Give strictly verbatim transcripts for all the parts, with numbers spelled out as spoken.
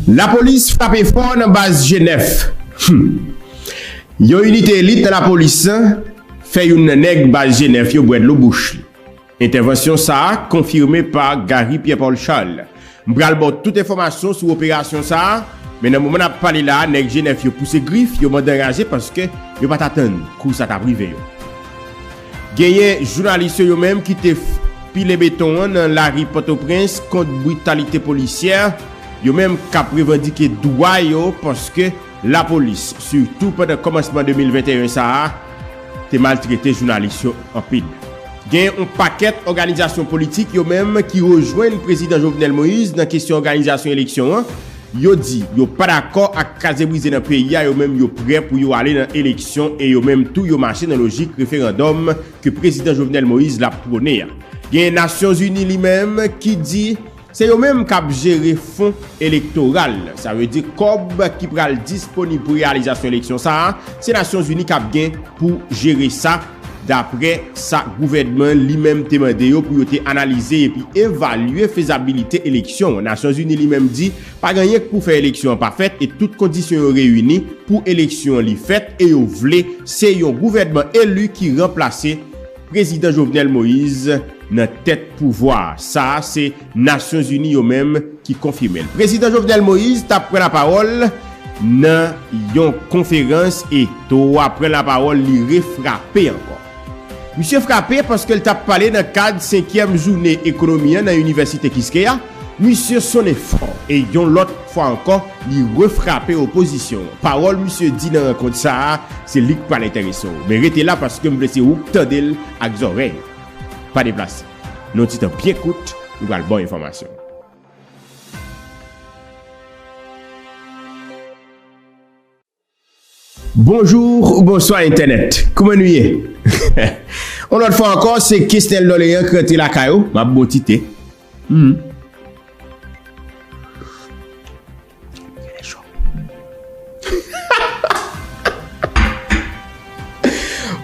Lapolis frape fò nan baz G nèf. Hmm. Yon inite elit nan lapolis fè youn nan nèg baz G nèf yo bwè dlo bouch li. Entèvansyon sa a konfime pa Gary Pierre Paul Charles. M pral ba w tout enfòmasyon sou operasyon sa a, men nan moman n ap pale la a, nèg G nèf yo pouse grif, yo mande anraje paske yo pa t atann kou sa t ap rive yo. Genyen jounalis yo, yo menm ki te f-, pile beton an nan lari Pòtoprens kont britalite polisyè, yo menm k ap revandike dwa yo paske lapolis, sitou pandan kòmansman de mil venteyen sa a, te maltrete jounalis yo anpil. Gen yon pakèt òganizasyon politik yo menm ki rejwenn prezidan Jovenel Moïse nan kesyon òganizasyon eleksyon an. Yo di yo pa dakò ak kraze brize nan peyi a, yo menm yo prè pou yo ale nan eleksyon e yo menm tou yo mache nan lojik referandòm ke prezidan Jovenel Moïse l ap pwone a. Gen Nasyonzini li menm ki di se yo menm k ap jere fon elektoral. Sa vle di kòb ki pral disponib pou reyalizasyon eleksyon sa a, se Nasyonzini k ap gen pou jere sa, dapre sa gouvènman li menm te mande yo pou yo te analize epi evalye fezabilite eleksyon an. Nasyonzini li menm di pa gen anyen k pou fè eleksyon an pa fèt e tout kondisyon yo reyini pou eleksyon an li fèt e yo vle se yon gouvènman eli ki ranplase prezidan Jovenel Moïse nan tèt pouvwa a. Sa a se Nasyonzini yo menm ki konfime l. Prezidan Jovenel Moïse t ap pran lapawòl nan yon konferans e twa pran lapawòl, li refrape ankò. Misye frape paske l t ap pale nan kad senkyèm jounen ekonomi an nan Inivèsite Kiskeya. Misye sonnen fò e yon lòt fwa ankò, li refrape opozisyon an. Pawòl misye di nan rankont sa a, se li k pral enterese w. Men rete la paske m vle se ou k tande l ak zòrèy ou. Pa deplase. Nan yon ti tan byen kout, nou pral ba w enfòmasyon. Bonjou ou bonswa entènèt. Kouman nou ye? Yon lòt fwa ankò, se Kesnel Dolean k rantre lakay ou. M ap bon ti te. Hmm.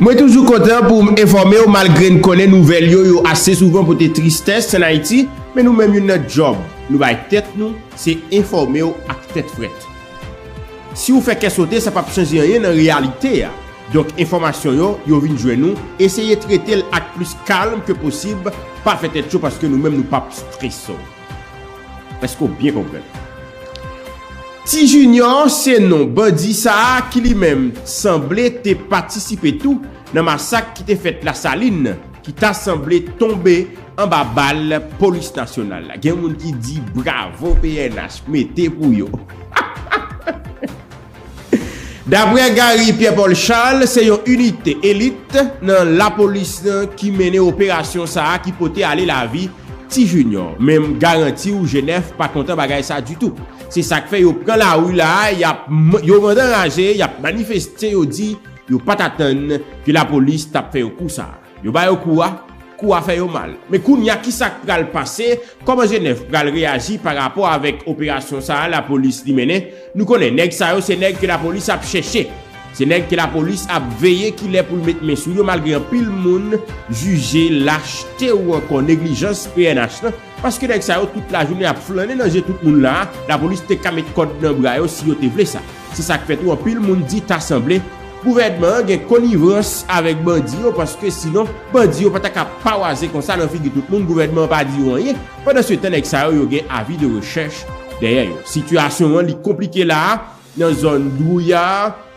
Mwen toujou kontan pou m enfòme w, malgre n konnen nouvèl yo, yo ase souvan pote tristès ann Ayiti, men nou menm youn nan djòb nou bay tèt nou, se enfòme w ak tèt frèt. Si w fè kè sote, sa p ap chanje anyen nan reyalite a. Donk, enfòmasyon yo, yo vin jwenn ou, eseye trete l ak plis kalm ke posib, pa fè tèt cho paske nou menm nou p ap strese w. Èske w byen konprann? Ti Junior se non bandi sa a ki li menm sanble te patisipe tou nan masak ki te fèt Lasalin, ki ta sanble tonbe anba bal polis nasyonal la. Gen moun ki di bravo P N H, mete pou yo. Daprè Gary Pierre Paul Charles, se yon inite elit nan lapolis ki mennen operasyon sa a ki pote ale lavi Ti Junior. Men m garanti w, G nèf pa kontan bagay sa ditou. Se sa k fè yo pran lari la, y ap m-, yo mande anraje, y ap manifeste, yo di yo pa t atann ke lapolis t ap fè yo kou sa a. Yo ba yo kou a, kou a fè yo mal. Men kounye a, ki sa k pral pase? Kòman G nèf pral reyaji pa rapò avèk operasyon sa a lapolis li mennen? Nou konnen nèg sa yo se nèg ke lapolis ap chèche. Se nèg ke lapolis ap veye kilè pou l met men sou yo, malgre anpil moun jije lachte ou ankò neglijans P N H lan, paske nèg sa yo tout lajounen ap flannen nan je tout moun la a, lapolis te ka met kòd nan bra yo si yo te vle sa. Se sa k fè tou anpil moun di ta sanble gouvènman an gen konivans avèk bandi yo, paske sinon bandi yo pa ta ka pawaze konsa nan figi tout moun, gouvènman an pa di yo anyen. Pandansetan, nèg sa yo, yo gen avi de rechèch dèyè yo. Sitiyasyon an, li konplike la a, nan zòn Dwouya,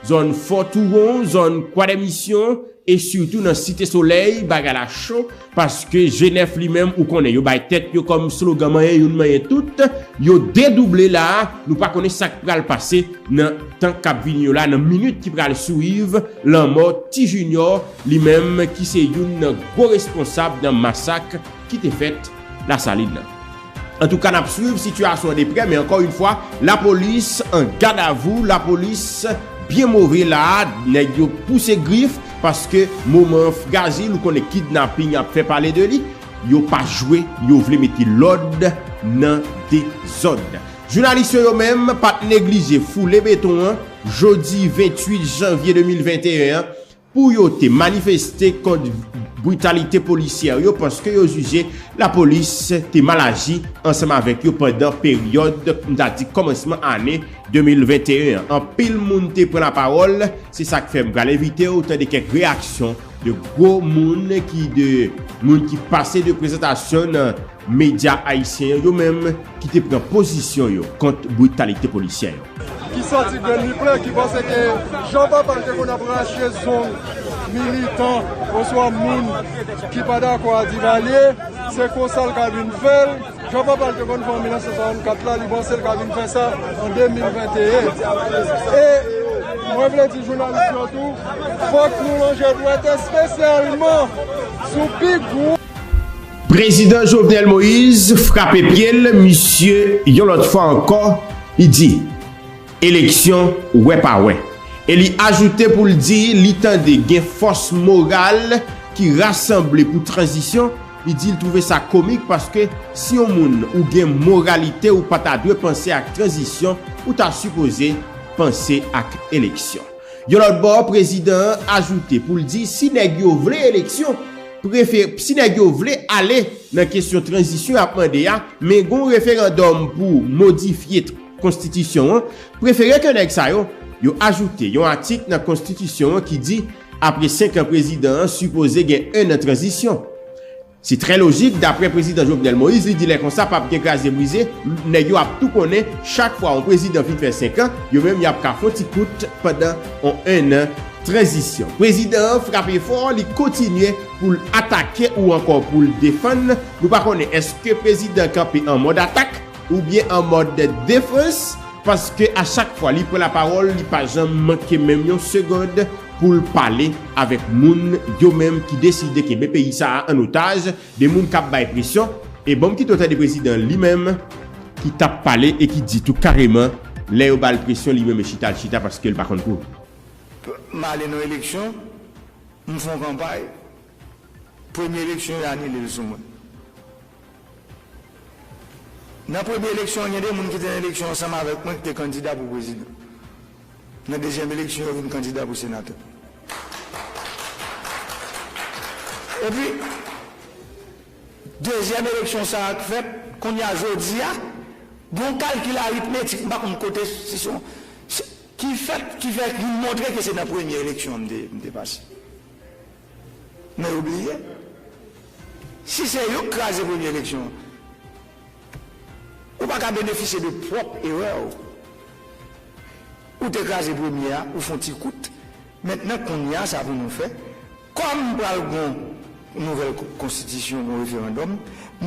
zòn Fò Touwon, zòn Kwadèmisyon, e sitou nan Site Solèy, bagay la cho, paske G nèf li menm, ou konnen, yo bay tèt yo kòm slogan manyen youn, manyen tout, yo dedouble la a, nou pa konnen sa k pral pase nan tan k ap vini yo la, nan minit ki pral swiv lanmò Ti Junior, li menm ki se youn nan gwo responsab nan masak ki te fèt Lasalin nan. Antouka, n ap swiv sitiyasyon an de prè, men ankò yon fwa, lapolis an gadavou, lapolis byen move la a, nèg yo pouse grif, paske moman an frajil, ou konnen kidnaping ap fè pale de li, yo pa jwe, yo vle mete lòd nan dezòd. Jounalis yo, yo menm, pa t neglije foule beton an, jodi venntuit janvye de mil venteyen an, pou yo te manifeste kont britalite polisyè yo, paske yo jije lapolis te mal aji ansanm avèk yo pandan peryòd, m ta di, kòmansman ane de mil venteyen an. Anpil moun te pran lapawòl, se sa k fè m pral envite w tande kèk reyaksyon de gwo moun ki, de moun ki pase de prezantasyon nan medya ayisyen yo, yo menm ki te pran pozisyon yo kont britalite polisyè yo. Ki sòti grenn li plen, ki panse ke jan papa l te konn ap rache zong militan oswa moun ki pa dakò a Divalye, se konsa l ka vin fè l. Jan papa l te konn fè an mil nèf san swasannkat la, li panse l ka vin fè sa an de mil venteyen. E mwen vle di jounalis yo tou, fòk nou lonje dwèt espesyalman sou pi gwo Prezidan Jovenel Moïse frape pye l, misye, yon lòt fwa ankò, li di, eleksyon wè pa wè. E li ajoute pou l di li tande gen fòs moral ki rasanble pou tranzisyon. Li di l twouve sa komik paske si yon moun ou gen moralite, ou pa ta dwe panse ak tranzisyon, ou ta sipoze panse ak eleksyon. Yon lòt bò, prezidan an ajoute pou l di si nèg yo vle eleksyon, prefe-, si nèg yo vle ale nan kesyon tranzisyon y ap mande a, men gen yon referandòm pou modifye t-, konstitisyon an, prefere ke nèg sa yo, yo ajoute yon atik nan konstitisyon an ki di apre senk an prezidan an sipoze gen en an tranzisyon. Se trè lojik, daprè prezidan Jovenel Moïse, li di lè konsa p ap gen kraze brize, nèg yo ap tou konnen chak fwa yon prezidan fin fè senk an, yo menm y ap ka fè yon ti kout pandan yon en an tranzisyon. Prezidan an frape fò, li kontinye pou l atake ou ankò pou l defann. Nou pa konnen èske prezidan kanpe an mòd atak oubyen an mòd defans, paske a chak fwa li pran lapawòl, li pa janm manke menm yon segond pou l pale avèk moun yo menm ki deside kenbe peyi sa a an otaj, de moun k ap bay presyon. E ban m kite w tande prezidan an li menm ki t ap pale e ki di tou kareman, lè yo ba l presyon, li menm e chita l chita paske l pa konn kouri. M ale nan eleksyon, m fè yon kanpay, premye eleksyon yo anile l sou mwen. Nan premye eleksyon an, gen de moun ki te nan eleksyon ansanm avèk mwen ki te kandida pou prezidan. Nan dezyèm eleksyon, yo vin kandida pou senatè. Epi, dezyèm eleksyon sa a k fèt, kounye a, jodi a, gen yon kalkil aritmetik, m pa konn kote, si se yon, se, ki fèt, ki fè, ki montre ke se nan premye eleksyon an m te, m te pase. Men yo bliye, si se yo k kraze premye eleksyon an, ou pa ka benefisye de pwòp erè w. Ou te kraze premye a, ou fè yon ti kout. Mentnan, kounye a, sa pou nou fè. Kòm pral gen yon nouvèl ko-, konstitisyon, yon referandòm,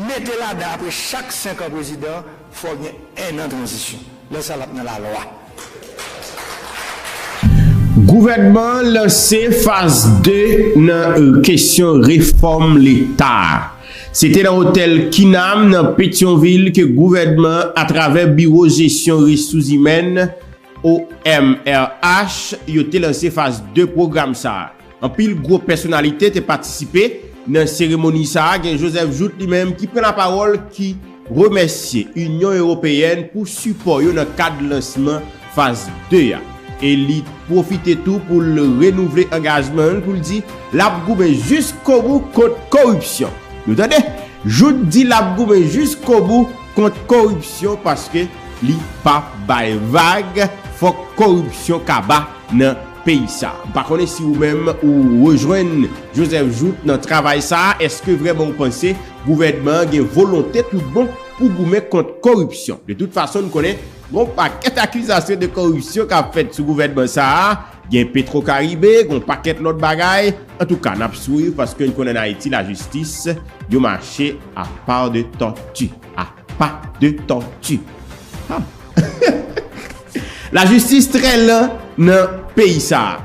mete ladan apre chak senk an prezidan, fò gen en an tranzisyon. Lè sa l ap nan lalwa. Gouvènman an lanse faz de nan, euh, kesyon refòm Leta a. Se te nan otèl Kinam nan Petyonvil ke gouvènman an, atravè Biwo Jesyon Resous Imèn, O M R H, yo te lanse faz de pwogram sa a. Anpil gwo pèsonalite te patisipe nan seremoni sa a. Gen Joseph Jouthe li menm ki pran lapawòl, ki remèsye Inyon Ewopeyèn pou sipò yo nan kad lansman faz de a. E li pwofite tou pou l renouvle angajman l, pou l di l ap goumen jiskobou kont koripsyon. Nou tande? Jouthe di l ap goumen jiskobou kont koripsyon paske li p ap bay vag. Fòk koripsyon kaba nan peyi sa. M pa konnen si ou menm ou rejwenn Joseph Jouthe nan travay sa a. Èske vrèman ou panse gouvènman an gen volonte tout bon pou goumen kont koripsyon? De tout fason, n konnen gen yon pakèt akizasyon de koripsyon k ap fèt sou gouvènman sa a. Gen Petro Caribe, gen yon pakèt lòt bagay. Antouka, n ap swiv paske n konnen ann Ayiti, lajistis, yo mache à pas de tortue. À pas de tortue. Ah. Lajistis trè lan nan peyi sa a.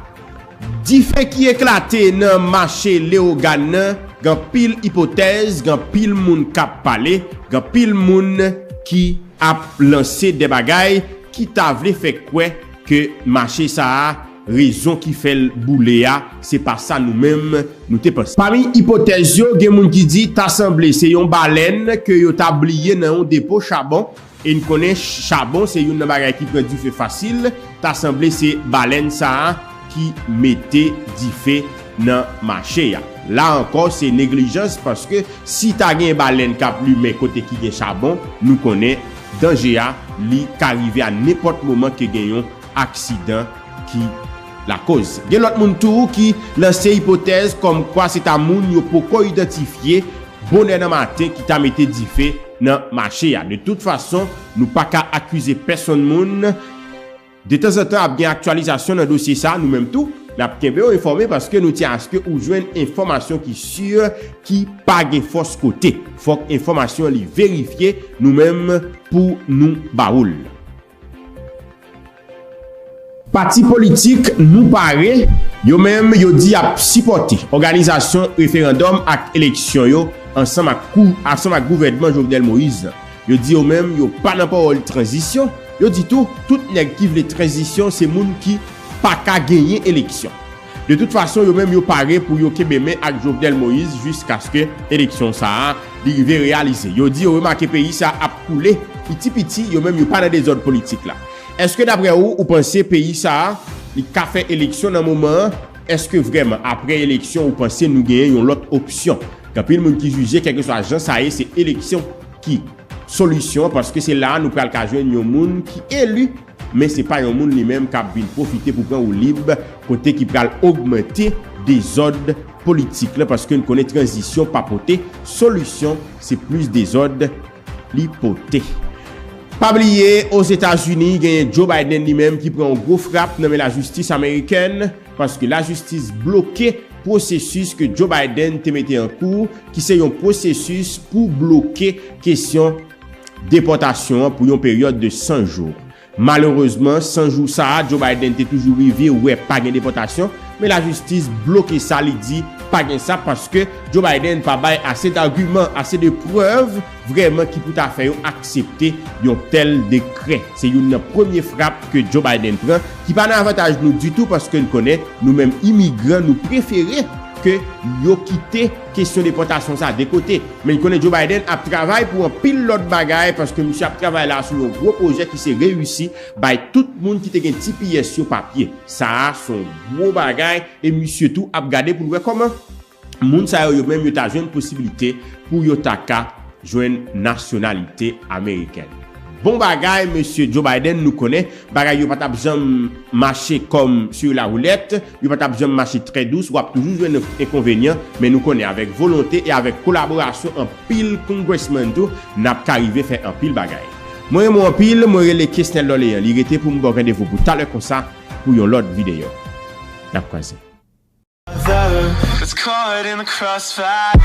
Dife ki eklate nan mache Leyogàn nan, gen anpil ipotèz, gen anpil moun k ap pale, gen anpil moun ki ap lanse de bagay ki ta vle fè kwè ke mache sa a, rezon ki fè l boule a, se pa sa nou menm nou te panse. Pami ipotèz yo, gen moun ki di ta sanble se yon balèn ke yo ta bliye nan yon depo chabon, e n konnen chabon se youn nan bagay ki pran dife fasil, ta sanble se balèn sa a ki mete dife nan mache a. La ankò, se neglijans, paske si ta gen balèn k ap limen kote ki gen chabon, nou konnen danje a, li ka rive a nenpòt moman ke gen yon aksidan ki lakoz. Gen lòt moun tou ki lanse ipotèz kòmkwa se ta moun yo poko idantifye bonè nan maten ki ta mete dife nan mache a. De tout fason, nou pa ka akize pèsonn moun. Detanzantan, ap gen aktyalizasyon nan dosye sa a, nou menm tou, n ap kenbe w enfòme paske nou tyen aske ou jwenn enfòmasyon ki si, ki pa gen fòs kote. Fòk enfòmasyon li verifye, nou menm, pou nou ba ou l. Pati politik Nou Pare, yo menm, yo di y ap sipòte òganizasyon referandòm ak eleksyon yo ansanm ak kou-, ansanm ak gouvènman Jovenel Moïse. Yo di yo menm, yo pa nan pawòl tranzisyon. Yo di tou, tout nèg ki vle tranzisyon, se moun ki pa ka genyen eleksyon. De tout fason, yo menm, yo pare pou yo kenbe men ak Jovenel Moïse jiskaske eleksyon sa a, li rive reyalize. Yo di yo remake peyi sa ap koule piti piti, yo menm, yo pa nan dezòd politik la. Èske daprè ou, ou panse peyi sa a, li ka fè eleksyon nan moman an? Èske vrèman, apre eleksyon, ou panse nou genyen yon lòt opsyon? Gen anpil moun ki jije, kèlkeswa jan sa ye, se eleksyon ki solisyon an, paske se la a nou pral ka jwenn yon moun ki eli, men se pa yon moun li menm k ap vin pwofite pou pran woulib, kote ki pral ogmante dezòd politik lan, paske n konnen tranzisyon pa pote solisyon, se plis dezòd li pote. Pa bliye, Ozetazini, genyen Joe Biden li menm ki pran yon gwo frap nan men lajistis amerikèn, paske lajistis bloke pwosesis ke Joe Biden te mete an kou, ki se yon pwosesis pou bloke kesyon depòtasyon an pou yon peryòd de san jou. Malerezman, san jou sa a, Joe Biden te toujou rive wè pa gen depòtasyon, men lajistis bloke sa, li di pa gen sa paske Joe Biden pa bay ase dagiman, ase de prèv vrèman ki pou ta fè yo aksepte yon tèl dekrè. Se youn nan premye frap ke Joe Biden pran, ki pa nan avantaj nou ditou paske n konnen nou menm imigran nou prefere ke yo kite kesyon depòtasyon sa de kote. Men n konnen Joe Biden ap travay pou anpil lòt bagay paske misye ap travay la sou yon gwo pwojè ki se reyisi bay tout moun ki te gen T P S yo papye. Sa a se yon gwo bagay e misye tou ap gade pou l wè kòman moun sa yo, yo menm yo ta jwenn posiblite pou yo ta ka jwenn nasyonalite amerikèn. Bon bagay, mesye Joe Biden, nou konnen bagay yo pa t ap janm mache kòm sur la roulette, yo pa t ap janm mache trè dous, w ap toujou jwenn enkonvenyan, men nou konnen avèk volonte e avèk kolaborasyon anpil congressman tou, n ap ka rive fè anpil bagay. Mwen renmen w anpil, mwen rele Kesnel Dorlean, li rete pou m ba w randevou pou talè konsa, pou yon lòt videyo. N ap kwaze. That's caught in the crossfire.